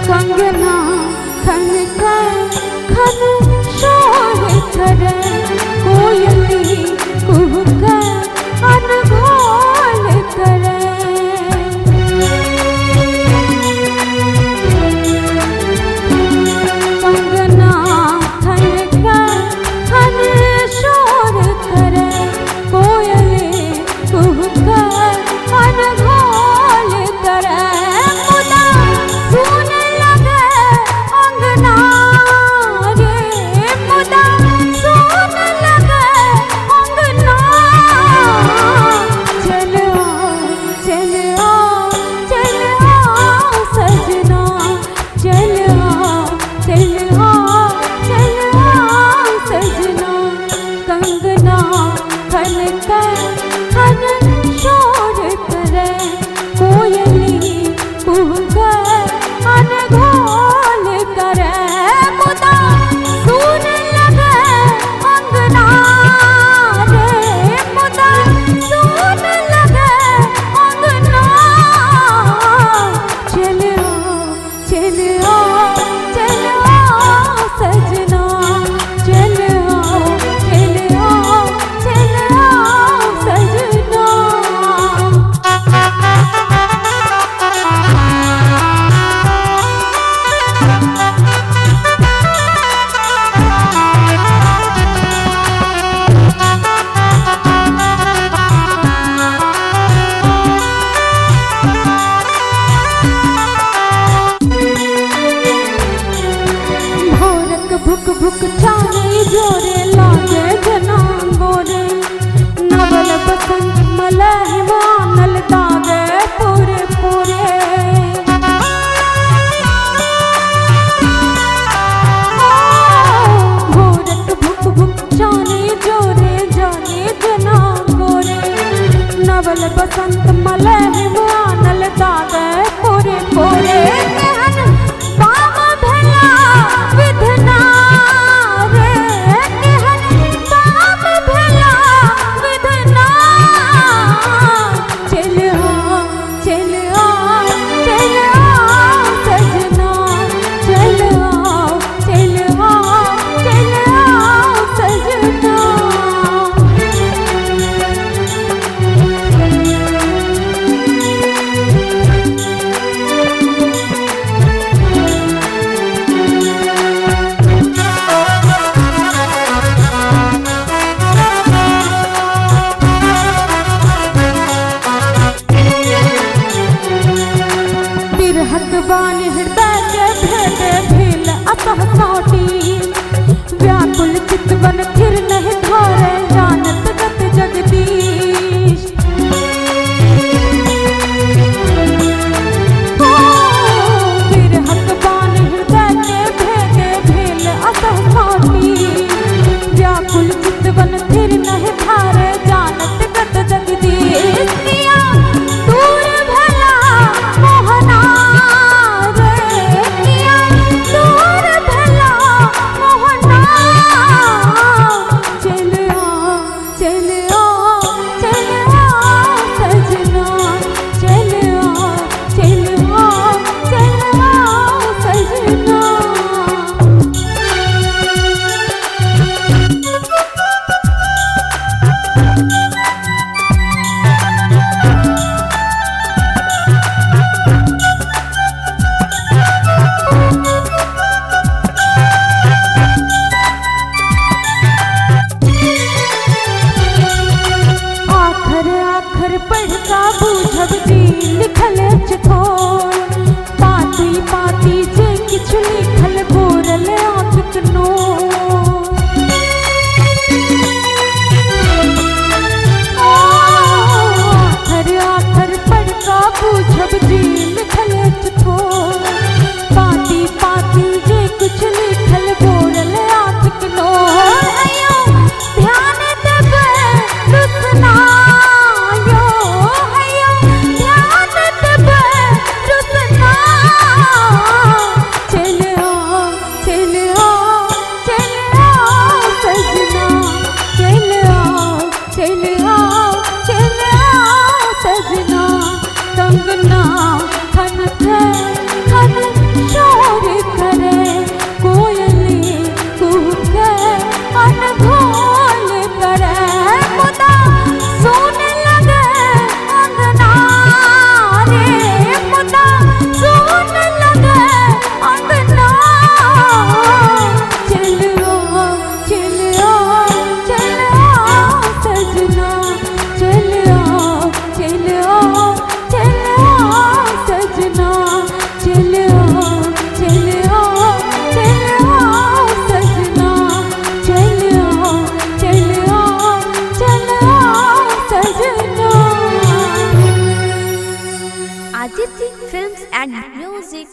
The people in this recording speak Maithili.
कंगना खन खन शोर करे, कोयली कुहक अनघोल करे। कंगना खन खन शोर करे, कोयली कुहक अनघोल करे। मुदा सुन लगे अंगना रे, मुदा सुन लगे अंगना। चल आ चल आ चल आ सजना, चल आ चल आ चल आ सजना। कंगना खन खन शोर करे, कोयली कुहक अनघोल करे। मुदा सुन लगे अंगना रे, मुदा सुन लगे अंगना। चल आ चल आ चल आ सजना, चल आ चल आ चल आ सजना। भोरक भुक भुक चाने जोरे लागे जना गोरे, नवल बसंत मलह मानल दागे पूरे पूरे। भोरक भुक भुक चाने जोरे जाने जना गोरे, नवल बसंत मलह मानल दागे पूरे पूरे। केहन पाम भेला विधना रे, केहन पाप भेला विधना। चल आ चल आ चल आ सजना, चल आ चल आ चल आ सजना। Aditya Films and Music.